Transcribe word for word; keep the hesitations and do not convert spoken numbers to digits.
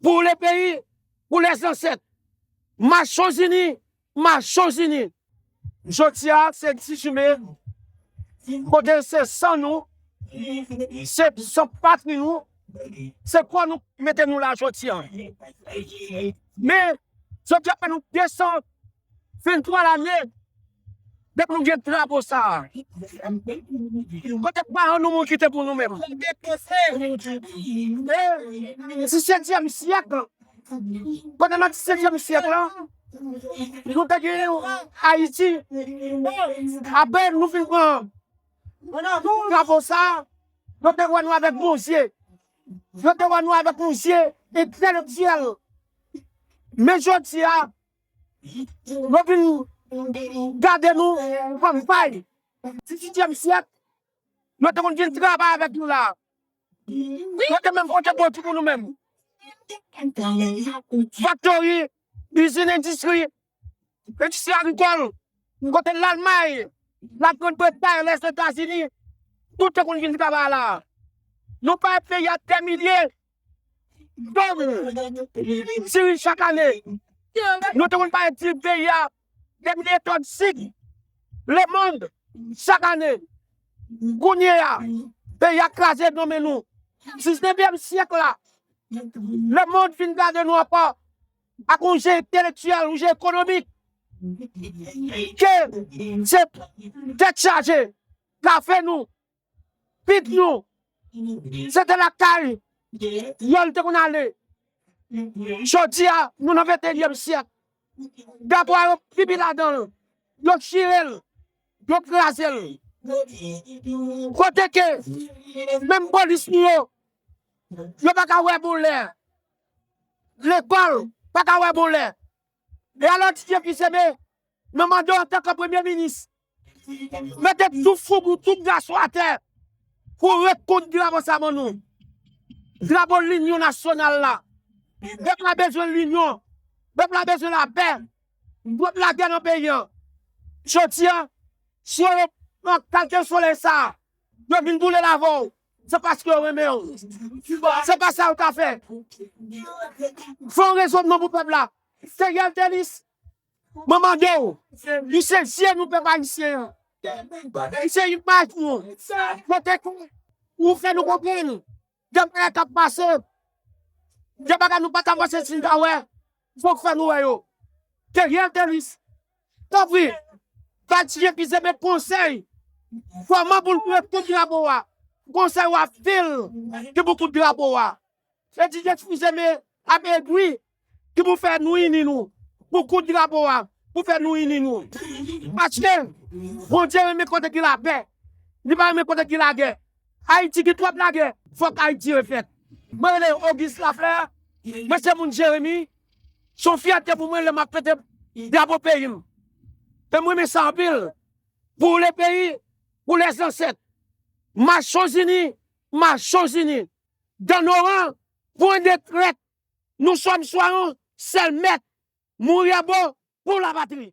Pour le pays, pour les ancêtres. Marchons unis, marchons unis. Jodi a, se dizuit me, kote se san nou, se san patri nou, se kò nou mete nou la jodi a. Men, jodi a fè nou de san venntwa lane, depi nou gen drapo sa a. Kote paran nou moun kite pou nou menm? E, disetyèm syèk, kote nan disetyèm syèk la, nou te gen Ayiti. Apre nou fin pran drapo sa a, yo te wè nou avèk bon zye. Yo te wè nou avèk yon zye entelektyèl. Men jodi a, yo vin gade nou kòm pay. Dizuityèm syèk, yo te konn vin travay avèk nou la. Yo te menm pote pwodui pou nou menm. Faktori, izin, endistri, endistri agrikòl, kote Lalmay, Lagrandbretay, Lèzetazini, tout te konn vin travay la. Nou bay peyi a dè milye tòn diri chak ane. Nou te konn bay diri peyi a dè milye tòn sik lemonn chak ane. Kounye a, peyi a kraze nan men nou. Diznevyèm syèk la, lemonn vin gade nou ankò ak yon je entelektyèl, yon je ekonomik, ke se tèt chaje, kafe nou, pit nou, se te lakay yo l te konn ale. Jodi a, nou nan venteyinyèm syèk. Drapo a yo pipi ladan l, yo chire l, yo kraze l. Kote ke menm polis nou yo, yo pa ka wè bon lè. Lekòl pa ka wè bon lè. E alò, Didier Fils-Aimé, mwen mande w antanke premye minis, mete tout foug ou, tout gason atè pou w rekonn drapo sa ban nou. Drapo linyon nasyonal la. Pèp la bezwen linyon. Pèp la bezwen lapè. Pèp la gen nan peyi an. Jodi a, si yo pran kalite solèy sa a, yo vin boule l avè w, se paske yo renmen w. Se pa sa yo ka fè. Fè yon rezonman pou pèp la. Theriel Thelus, mwen mande w, li se zye nou pèp ayisyen an. Li se imaj nou. Kote ke ou fè nou konprann de bagay k ap pase, de bagay nou pa t ap panse si n ta wè, fòk fè nou wè yo. Theriel Thelus, tanpri, ba Didier Fils-Aimé konsèy kòman pou l kouvri tout drapo a. Konsèy w ap fè l ki pou kouvri drapo a. E Didier Fils-Aimé ap egri ki pou fè nou ini nou, pou kouvri drapo a, pou fè nou ini nou. Paske Bondye renmen kote ki lapè, li pa renmen kote ki lagè. Ayiti gen twòp lagè, fòk Ayiti refèt. Mwen rele Auguste Lafleur, mwen se moun Jeremi, se yon fyète pou mwen lè m ap fete drapo peyi m. E mwen renmen sa anpil. Pour le pays, pour les ancêtres. Marchons unis, marchons unis. Dans nos rangs, point de traite. Nous sommes soit un seul maître. Mourir à bord pour la patrie.